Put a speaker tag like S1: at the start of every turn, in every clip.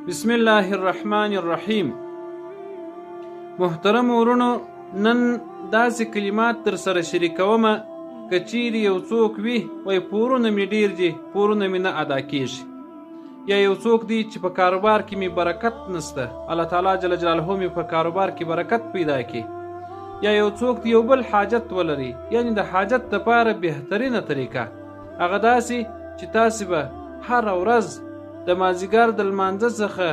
S1: بسم الله الرحمن الرحیم. محترم ورونو، نن داسې کلمات در سره شریکوم که چیرې یو څوک وي وایي پورونه مې ډېر دي، پورونه مې نه ادا کیږي، یا یو څوک دی چې په کاروبار کې مې برکت نشته، الله تعالی جل جلاله مې په کاروبار کې برکت پیدا کړي، یا یو څوک دی یو بل حاجت ولري، یعنې د حاجت دپاره بهترینه طریقه هغه داسې چې تاسې به هره ورځ د مازیګر د لمانځه څخه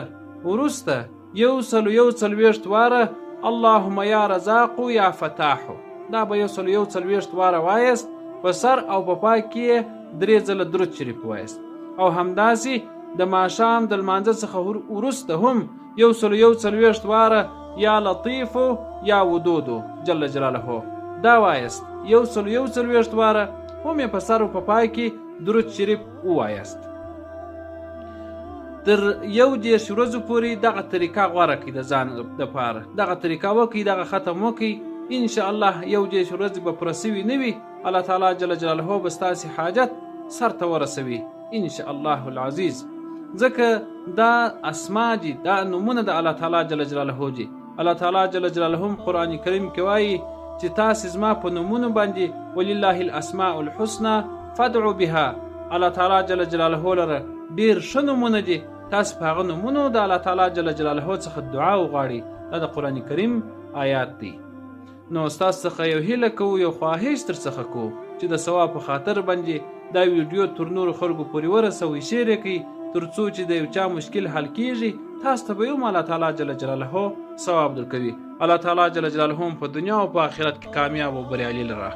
S1: وروسته 141 واره اللهم یا رزاق یا فتاح، دا به 141 واره وایاست، په سر او په پای کې یې 3 ځله درود شریف وایاست، او همداسې د ماښام د لمانځه څخه وروسته هم 141 واره یا لطیف یا ودود جل جلاله دا وایاست، 141 واره هم یې په سر او په پای کې درود شریف ووایاست. تر 31 ورځو پورې دغه طریقه غوره کړئ د ځان دپاره، دغه طریقه وکړئ، دغه ختم وکړئ، انشاءالله 31 ورځې به پوره سوي نه وي، الله تعالی جل جلاله به ستاسې حاجت سرته ورسوي انشاءالله العزیز. ځکه دا اسما دي، دا نومونه د الله تعالی جل جلاله دي. الله تعالی جل جلاله هم قرآن کریم کې وایي چې تاسې زما په نومونو باندې ولله الاسماء الحسنى فادعوا بها، الله تعالی جل جلاله لره ډېر ښه نومونه دي، تاسې په هغه نومونو د الله تعالی جل جلاله څخه دعا وغواړئ. دا د قرآن کریم آیات دی. نو ستاسو څخه یو هیله کوو، یو خواهش در څخه کوو چې د ثواب په خاطر باندې دا ویډیو تر نورو خلکو پورې ورسوئ، شیر یې کړئ، تر څو چې د یو چا مشکل حل کیږي تاسو ته به هم الله تعالی جل جلاله ثواب درکوي. الله تعالی جل جلاله هم په دنیا او په آخرت کې کامیاب او بریالي لره.